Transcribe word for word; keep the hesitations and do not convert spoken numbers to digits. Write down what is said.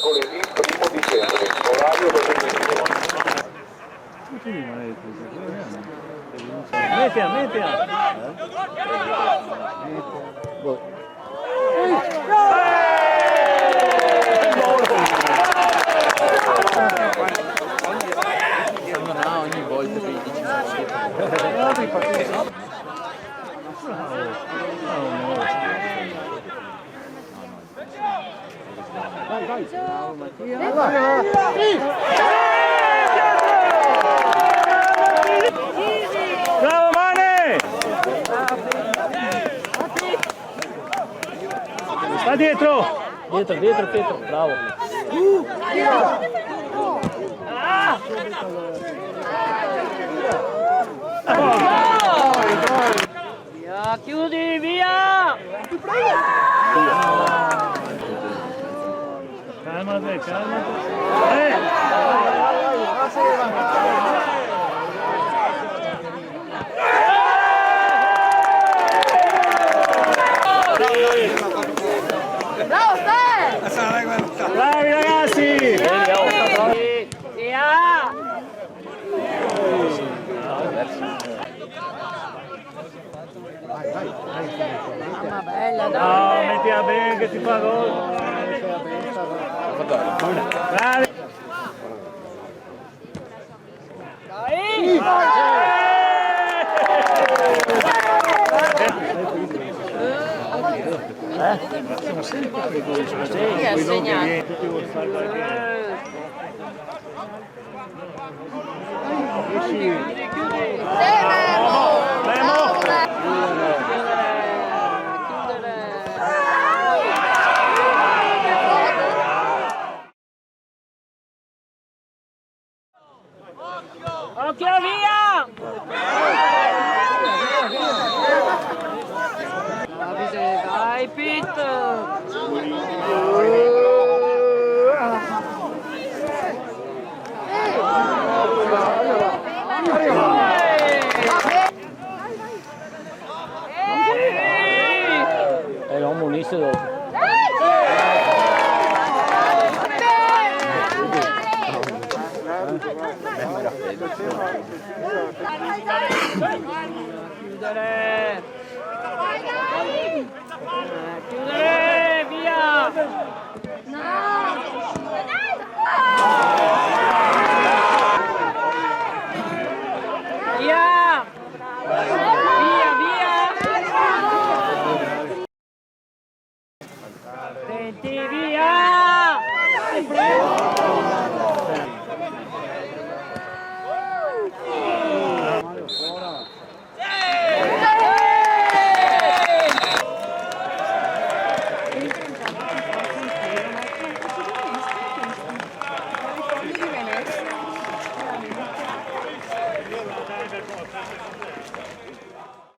Mercoledì primo dicembre, orario delle venti. Metela, metela. Ogni volta che dici una schifo. Bravo, Mane! Va dietro! Dietro, dietro, Pietro, bravo. Via, chiudi, via! Calmate, calmate. Eh! Bravo, Ste! Bravi ragazzi! Via! Mamma bella, dai. No, metila ben che ti fa gol. Bravi. Dai. Eh? Sì, ha segnato. Occhio, via! Dai, Pit! Eh, lo munise dopo.